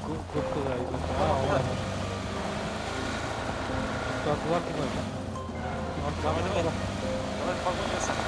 Күп кызга әйбәт. А, алар. Туктатылар димәк. Давай, давай. Давай в погоню сам.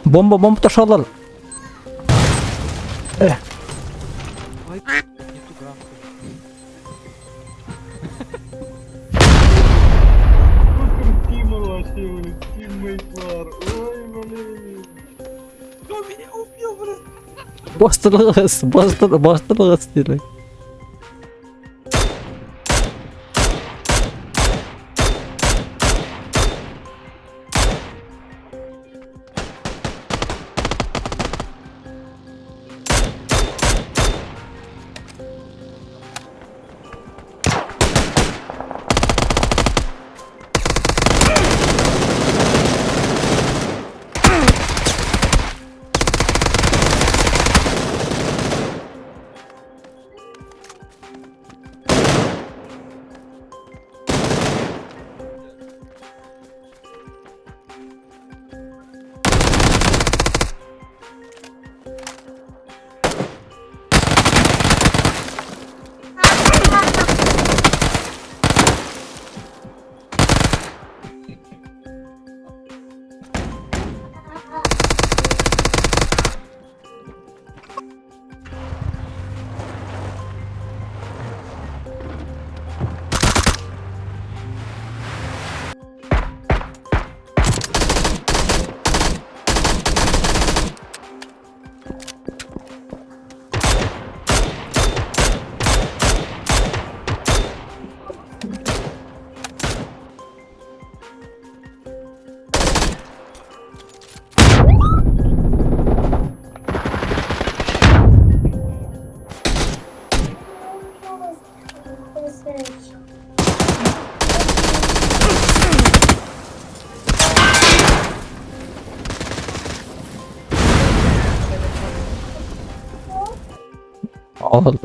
Бомба, бомба ташлар. Ай, не ту гранату. Тима вообще, блин, тиммейтлар. Ой, блин. Кто меня убил, блин? Бастырыгыз, бастыр, бастырыгыз диде.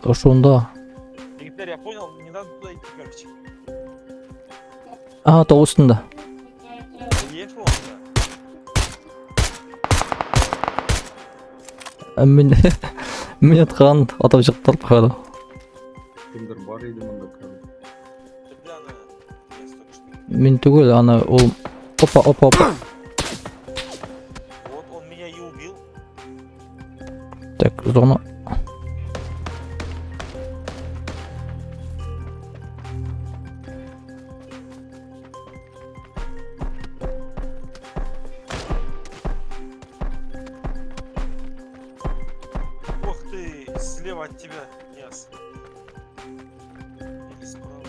Ал шунда. Егетләр, я понял, не надо туда идти, короче. Ага, тау өстендә. Ехал он, да. Мин аткан атып чыктыр походу. Кемдер бар иде монда, короче. Ты, бля, она... Я столько что. Мин түгел, аны ул опа, опа, опа. Вот он меня и убил. Так, зона. Ох ты, слева от тебя, Яс. Или справа.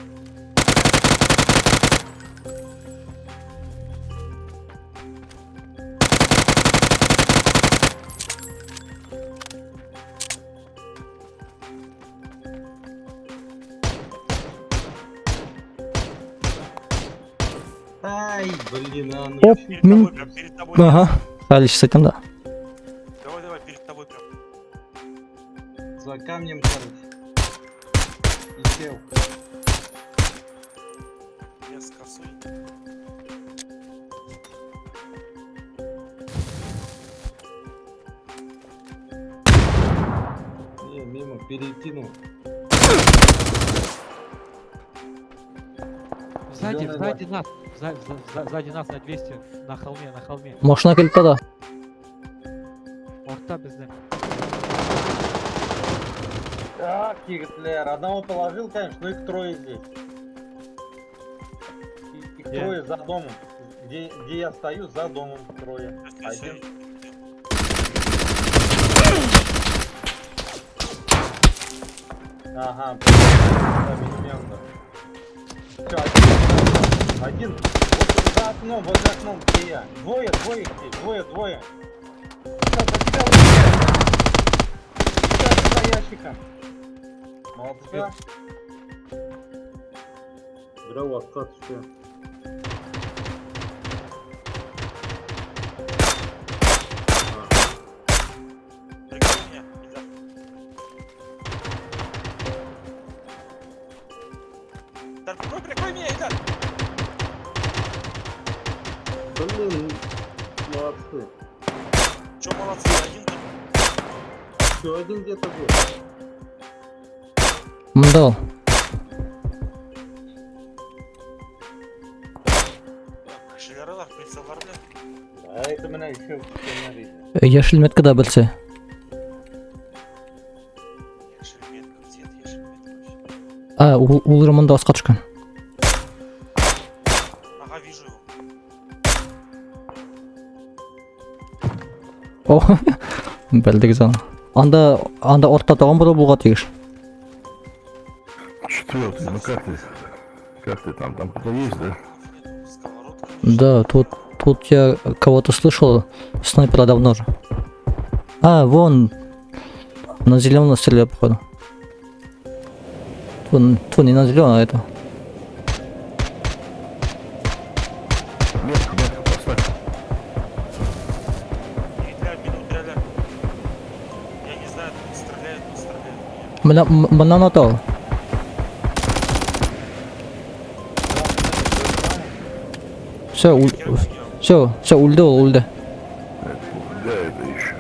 Ай, блин, а ну. Оп, Перед мин тобой прям, перед тобой. Ага. Хәл әйтәм дә. Давай, давай, перед тобой прям. За камнем, короче. И сел. Я с косой. Не, мимо, перекинул. Сзади, Зелёный сзади нас. Сзади нас на 200. На холме, на холме. Машина килеп тора. Орта безнең. Так, егетләр, одного положил, конечно, но их трое здесь. Их Где? трое за домом. Где я стою, за домом трое. Всё, всё, Один. Ага, да, минимум. Все, один. Один. Вот за окном, вот за окном, где я. Двое, двое их здесь, двое, двое. Всё, за тебя вот. Сейчас за ящиком. Молодца. Берәү атка төште. Прикрой меня, Ильдар. Ильдар, прикрой, прикрой меня, Ильдар! Блин, молодцы. Че, молодцы, один тут. Еще один где-то был. Монда ул. Кешеләре бар, прицеллар белән. Да, это меня еще видно. Яшел меткада берсе. Яшел метка, где это яшел метка вообще? А, ул ул монда аска төшкән. Ага, вижу его. О, белдегез аны. Анда анда артта тагын берәү булырга тиеш. Четвертый, ну как ты? Как ты там? Там кто-то есть, да? Нету, сковородка. Да, тут я кого-то слышал, снайпера давно же. А, вон, на зеленого стреляют, походу. Вон, тьфу, не на зеленого, а это. Метку, метку поставь. Егетләр, мине үтерәләр. Я не знаю, тут стреляют, не стреляют. Менә моннан ата ул. Все, все, все, үлде ул, үлде. Да, это еще.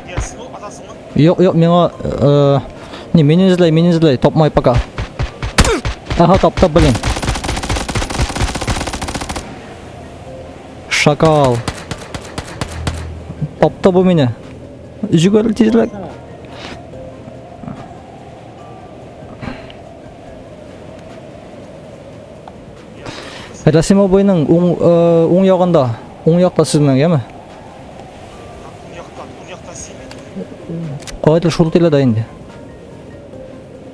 Нет, ну, атасыңмы? Юк, юк, миңа, не, мине эзләй, мине эзләй, тапмай пока. Ага, тапты, блин. Шакал. Тапты бу мине. Җибәр тизрәк. Рәсим абыйның уң, уң ягында, уң якта сезнең, яме? Уң якта, уң якта син бит. Кайдыр шул тирәдә инде.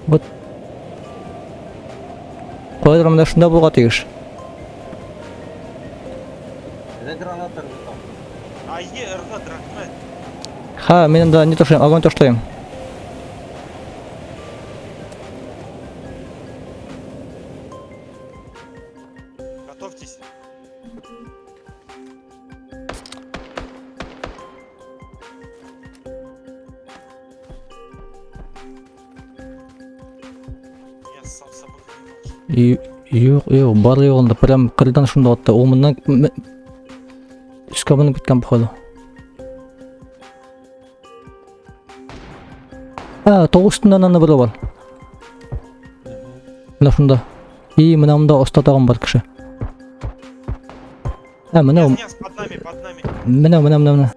Вот. Кайдыр менә шунда булырга тиеш. Это граната там. А, е, РГ, рәхмәт. Ха, мин анда не ташлыйм, огонь ташлыйм. Готовьтесь. Я сам с собой воевал. И юк, юк, бар югында прям кырдан шунда атты. Ул моннан өскә менеп киткән походу. А, тау өстеннән аны берәү бар. Менә шунда. И менә монда оста тагын бар кеше. А, менә, Нет, нет, под нами, под нами. менә, менә, менә, менә.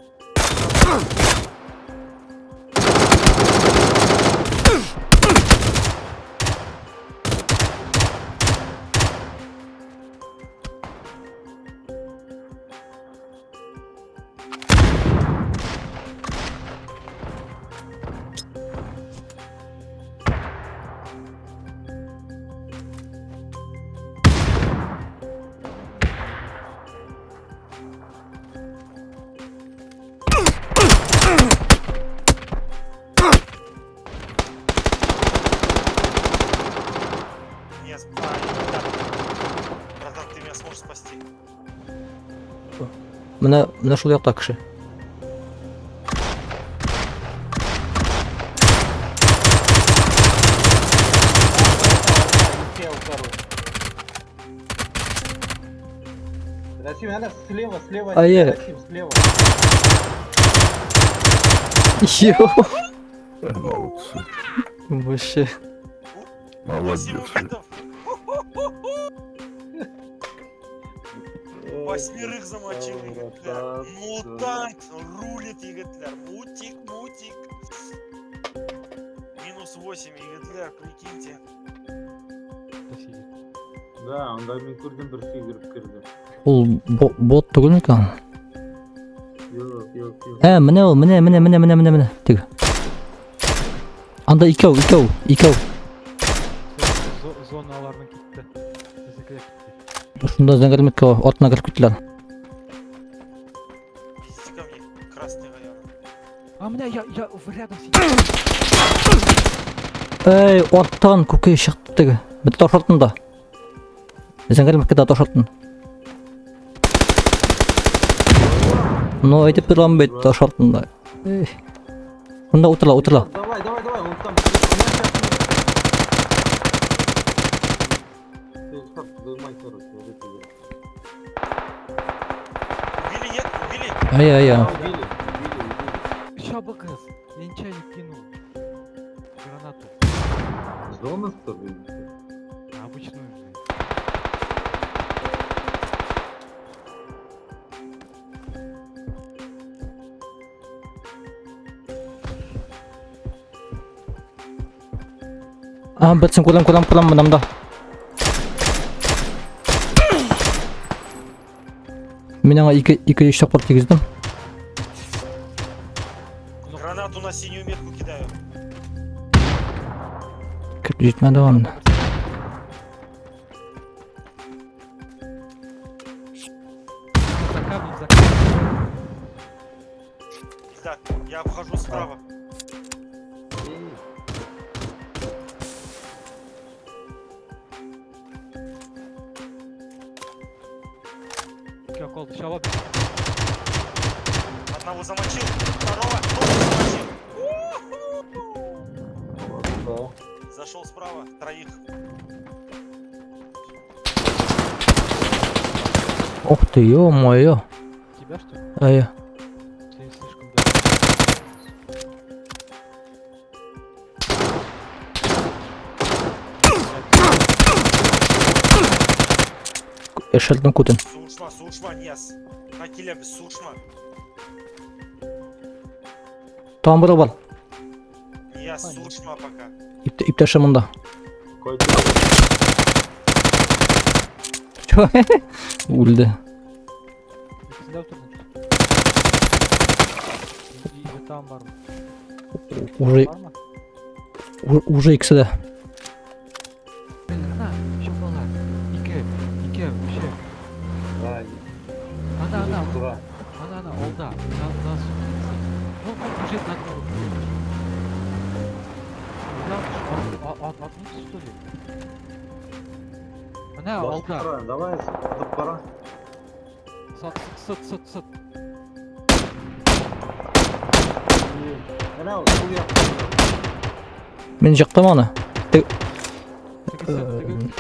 Нет, а, да. Братан, ты меня сможешь спасти. Менә, менә шул якта кеше. Успел второй. Расим, она слева, слева. А я- Расим, слева. Йо, Молодцы. вообще. Молодец. Восемь убитов. Восьмерых замочил, егетләр. Мутант рулит, егетләр. Мутик, мутик. Минус 8, егетләр, прикиньте. Сидит. Да, анда мин күрдем бер сизгереп керде. Ул бот түгел микән? Юк, юк, юк. Ә, менә ул, менә, менә, менә, менә, менә, менә. Теге. Анда икәү, икәү, икәү. Всё, зона аларның китте. Безнеке дә китте. Шунда зәңгәр метка артына кереп киттеләр. Идите ко мне, красный район. А у меня я рядом сидит. Эй, арттан күке чыкты теге. Бер таш артында. Зәңгәр мәккәдә таш артын. Ну, әйтеп торам бит, таш артында. Эй. Шунда утыра, утыра. Давай, давай, давай, он там. У меня сейчас. Ты как, дымай, короче, вот это я. Убили, нет? Убили? Ай, ай, Да, ай. убили, убили, убили. Ща БКС. Я нечаянно кинул. Гранату. Зона, что ли? А, обычную, блядь. А, берсен күрәм, күрәм, күрәм, монамда. Мин аңа ике, ике өч тапкыр тигездем. Гранату на синюю метку кидаю. Кип җитмәде анда. За камнем, за камнем. Так, я обхожу справа. Эй, Как он, ща лоб. Одного замочил, второго тоже замочил. молодца. Зашел справа, троих. Ох ты, ё-моё. Тебя что ли? Ай. Ты слишком далеко. Эшелдем күтен. Сушма, сушма, нес. На килябе, сушма. Тагын берәү бар. Я сушма пока. Иптәше монда. Кой Үлде. Икесендә утырдың. Или там бар. Уже Бармы? уже икесе дә. Блин, ана, еще бала. Ике, ике, вообще. Да, Ана, ана, туда. ана, ана, алда. На, на сумке. Ну, он бежит на гору. Куда? Отмыться, что ли? Ана, алда. Давай, пора. Сат, сат, сат, сат. Әнә, шул якта. Мин жыктым аны. Теге, теге, теге.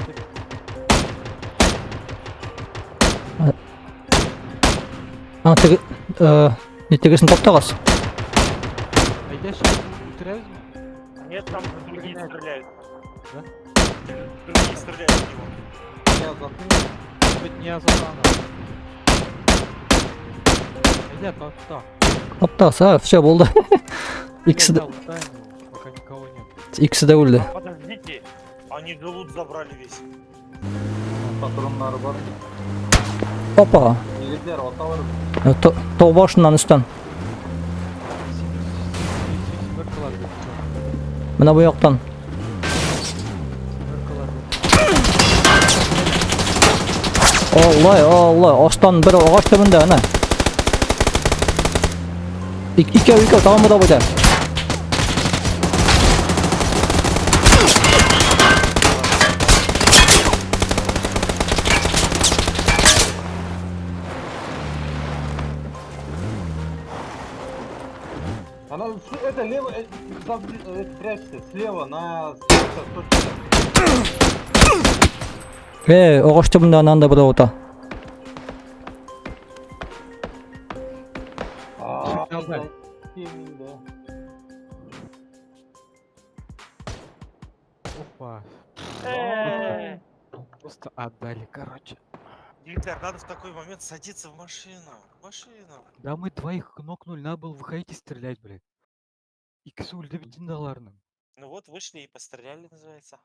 А, теге, не тегесен таптагыз. Әйдә, щас үтерәбезме? Нет, там другие стреляют. Да? Другие стреляют в него. Я заткну. Может быть, не Азатана. Әйдә, тапта. Таптагыз, а, все булды. Икесе дә, Да, лутаем его, пока никого нет. икесе дә үлде. Подождите. Они же лут забрали весь. Патроннары бар. Опа. Егетләр, аталар. Тау башыннан өстән. Семеркалар бит. Менә бу яктан. Семеркалар бит. Алла, алла, астан бер агач төбендә әнә. Икәү, икәү, тагын бер абыйда. Она, это лево, прячься, слева на 160. Э, агач төбендә әнә анда берәү ята. А, Давай. да. Опа. Просто отдали, короче. Егитләр, надо в такой момент садиться в машину. В машину. Да мы двоих нокнули, надо было выходить и стрелять, блядь. Икесе үлде бит инде аларның. Ну вот, вышли и постреляли, называется.